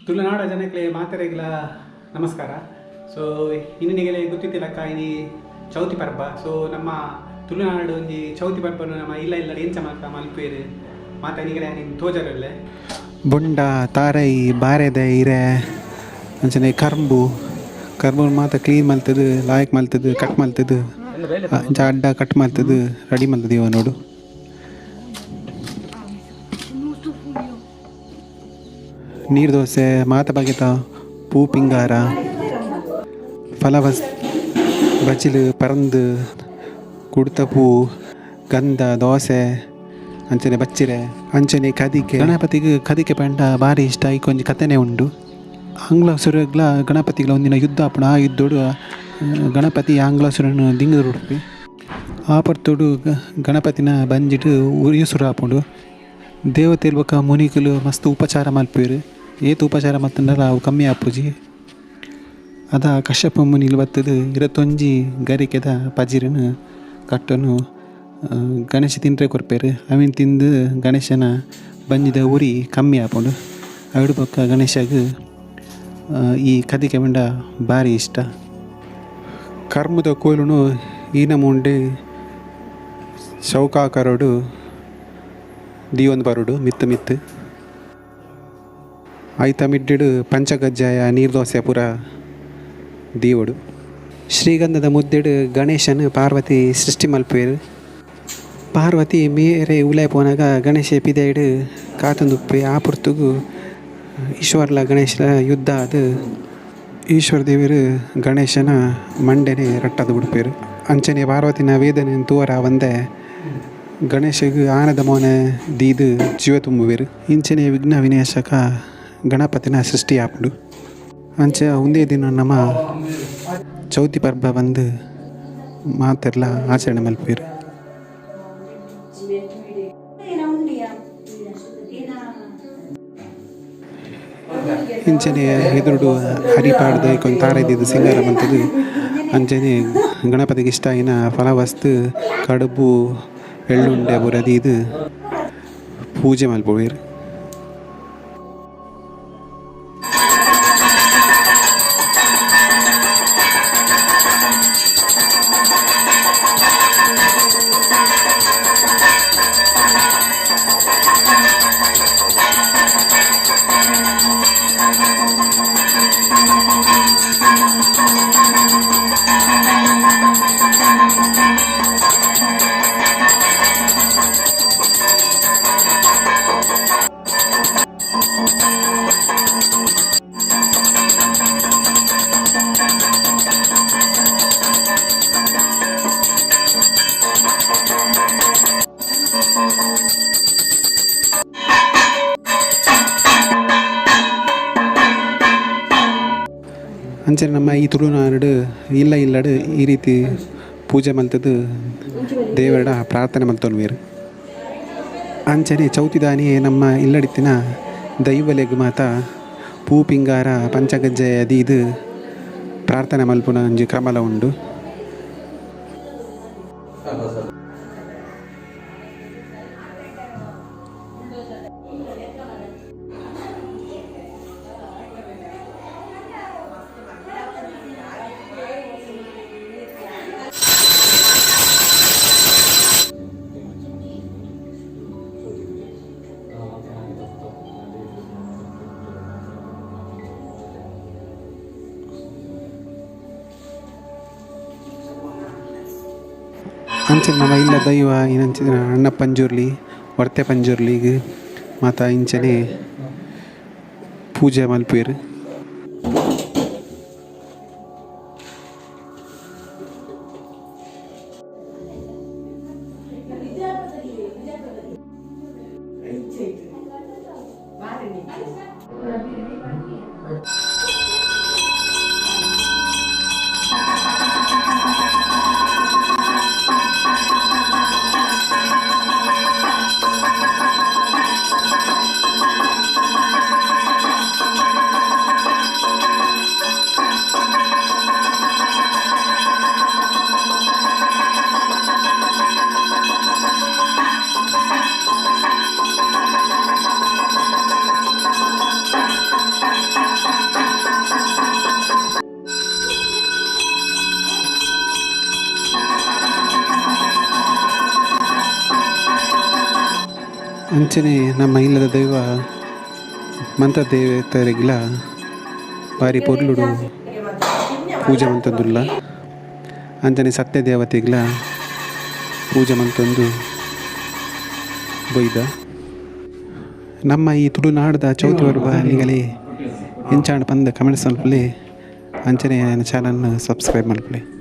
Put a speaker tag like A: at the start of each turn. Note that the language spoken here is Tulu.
A: ತುಳುನಾಡ ಜನಕ್ಕೆ ಮಾತೆರೆಗ್ಲ ನಮಸ್ಕಾರ. ಸೊ ಇನ್ನಿಗೆಲೆ ಗೊತ್ತಿತ್ತಿಲಕ್ಕ ಇನಿ ಚೌತಿ ಪರ್ಬ. ಸೊ ನಮ್ಮ ತುಳುನಾಡು ಒಂಜಿ ಚೌತಿ ಪರ್ಬನು ನಮ್ಮ ಇಲ್ಲ ಇಲ್ಲ ಎಂಚ ಮಾತ ಮಲ್ಪೇರು ಮಾತ ನಿಗಲೆ ನಿನ್ನ ತೋಜರಲ್ಲೇ.
B: ಬೊಂಡ ತಾರೈ ಬಾರೆದ ಇರೆ ಅಂಚನೆ ಕರ್ಂಬು ಕರ್ಂಬು ಮಾತ ಕ್ಲೀನ್ ಮಲ್ತದು ಲಾಯಕ್ ಮಲ್ತದು ಕಟ್ ಮಲ್ತದು ಅಂಚ ಅಡ್ಡ ಕಟ್ ಮಲ್ತದು ರೆಡಿ ಮಲ್ತದು ಇವ ನೋಡು. ನೀರು ದೋಸೆ ಮಾತ ಬಗೆತ ಪೂ ಪಿಂಗಾರ ಫಲವಸ್ ಬಜಿಲು ಪರಂದು ಕುಡ್ತ ಪೂ ಗಂಧ ದೋಸೆ ಅಂಚನೆ ಬಚ್ಚಿರೆ ಅಂಚನೆ ಕದಿಕೆ. ಗಣಪತಿಗೆ ಕದಿಕೆ ಪಂಡ ಭಾರಿ ಇಷ್ಟ. ಐಕೊಂಜಿ ಕಥೆನೇ ಉಂಡು. ಆಂಗ್ಲಸುರಗ್ಲ ಗಣಪತಿಗಳ ಒಂದಿನ ಯುದ್ಧ ಆಪುಂಡು. ಆ ಯುದ್ಧೋಡು ಗಣಪತಿ ಆಂಗ್ಲಸುರನು ದಿಂಗದ ಉಡುಪಿ ಆ ಪರ್ತೋಡು ಗಣಪತಿನ ಬಂಜಿಟ್ ಉರಿಯುಸುರು ಆಪುಂಡು. ದೇವತೆಲ್ ಬೊಕ ಮುನಿಕುಲು ಮಸ್ತ್ ಉಪಚಾರ ಮಲ್ಪುವೆರ್. ಏತ್ ಉಪಚಾರ ಮಲ್ತುಂಡಲ ಅವು ಕಮ್ಮಿ ಆಪುಜಿ. ಅದ ಕಶ್ಯಪ ಮುನಿಲು ಬತ್ತುದು ಇರತ್ತೊಂಜಿ ಗರಿಕೆದ ಪಜಿರನು ಕಟ್ಟನು ಗಣೇಶ ತಿಂಡ್ರೆ ಕೊರ್ಪೆರ್. ಅವೆನ್ ತಿಂದು ಗಣೇಶನ ಬಂಜಿದ ಉರಿ ಕಮ್ಮಿ ಆಪುಂಡು. ಅವಿಡು ಬೊಕ್ಕ ಗಣೇಶಗ್ ಈ ಕದಿಕೆ ಪಂಡ ಭಾರಿ ಇಷ್ಟ. ಕರ್ಮದ ಕೋಲುನು ಈ ನಮೂಂಡೆ ಚೌಕಾಕಾರೊಡು ದೀವೊಂದು ಬರೋಡು ಮಿತ್ತು ಮಿತ್ತು ಐತ ಮಿಡ್ಡಿಡು ಪಂಚಕಜ್ಜಾಯ ನೀರು ದೋಸೆ ಪೂರ ದೀವೊಡು. ಶ್ರೀಗಂಧದ ಮುದ್ದೆಡು ಗಣೇಶನ ಪಾರ್ವತಿ ಸೃಷ್ಟಿ ಮಲ್ಪುವೆರ್. ಪಾರ್ವತಿ ಮೇರೆ ಉಲಾಯಿ ಪೋನಗ ಗಣೇಶೆ ಪಿದಯ್ಡ್ ಕಾತೊಂದುಪ್ಪುವೆ. ಆ ಪೊರ್ತುಗು ಈಶ್ವರ್ಲ ಗಣೇಶನ ಯುದ್ಧ ಆದ್ ಈಶ್ವರ ದೇವೆರ್ ಗಣೇಶನ ಮಂಡೆನೆ ರಟ್ಟದ್ ಬುಡ್ಪೆರ್. ಅಂಚನೆ ಪಾರ್ವತಿನ ವೇದನೆ ತೂವರ ಆವಂದೆ ಗಣೇಶಗ್ ಆನೆದ ಮೋನೆ ದೀದ್ ಜೀವ ತುಂಬುವೆರ್. ಇಂಚನೆ ವಿಘ್ನ ವಿನಾಶಕ ಗಣಪತಿನ ಸೃಷ್ಟಿ ಆಪುಂಡು. ಅಂಚ ಉಂದೇ ದಿನ ನಮ ಚೌತಿ ಪರ್ಬ ಬಂದು ಮಾತೆರ್ಲ ಆಚರಣೆ ಮಲ್ಪುವೆರ್. ಇಂಚನೆ ಎದುರುಡು ಹರಿಪಾಡ್ದು ಐಕೊಂಜಿ ತಾರೆ ದೀದ್ ಸಿಂಗಾರ ಮಂತುದು ಅಂಚನೆ ಗಣಪತಿಗ್ ಇಷ್ಟ ಆಯಿನ ಫಲವಸ್ತು ಕಡುಬು ಎಳ್ಳುಂಡೆ ಪೂರ ದೀದ್ ಪೂಜೆ ಮಲ್ಪುವೆರ್. ಅಂಚನೆ ನಮ್ಮ ಈ ತುಳುನಾಡು ಇಲ್ಲ ಇಲ್ಲಡ್ ಈ ರೀತಿ ಪೂಜೆ ಮಲ್ತುದು ದೇವರ ಪ್ರಾರ್ಥನೆ ಮಲ್ತೊನ್ವೆರ್. ಅಂಚನೆ ಚೌತಿದಾನಿ ನಮ್ಮ ಇಲ್ಲಡಿತ್ತಿನ ದೈವಲೆಗ್ ಮಾತ ಪೂ ಪಿಂಗಾರ ಪಂಚಕಜ್ಜಾಯ ದೀದ್ ಪ್ರಾರ್ಥನೆ ಮಲ್ಪುನ ಒಂಜಿ ಕ್ರಮಲ ಉಂಡು. ಅಂಚನೆ ನಮ್ಮ ಇಲ್ಲ ದೈವ ಇಂಚಿನ ಅಣ್ಣ ಪಂಜುರ್ಲಿ ವರ್ತೆ ಪಂಜುರ್ಲಿಗ್ ಮಾತ ಇಂಚನೆ ಪೂಜೆ ಮಲ್ಪುವೆರ್. ಅಂಚನೆ ನಮ್ಮ ಇಲ್ಲದ ದೈವ ಮಂತ್ರದೇವತೆರೆಗ್ಲ ಬಾರಿ ಪೊರ್ಲುಡು ಪೂಜೆ ಮಂತೊಂದುಲ್ಲ. ಅಂಚನೆ ಸತ್ಯ ದೇವತೆಗ್ಲ ಪೂಜೆ ಮಂತೊಂದು ಬೊಯ್ದ. ನಮ್ಮ ಈ ತುಳುನಾಡ್ದ ಚೌತಿ ಪರ್ಬ ನಿಗಲೆ ಎಂಚಾಂಡ್ ಪಂದ್ ಕಮೆಂಟ್ಸ್ ಮಲ್ಪುಲೆ. ಅಂಚನೆ ಚಾನಲ್ನ ಸಬ್ಸ್ಕ್ರೈಬ್ ಮಲ್ಪುಲೆ.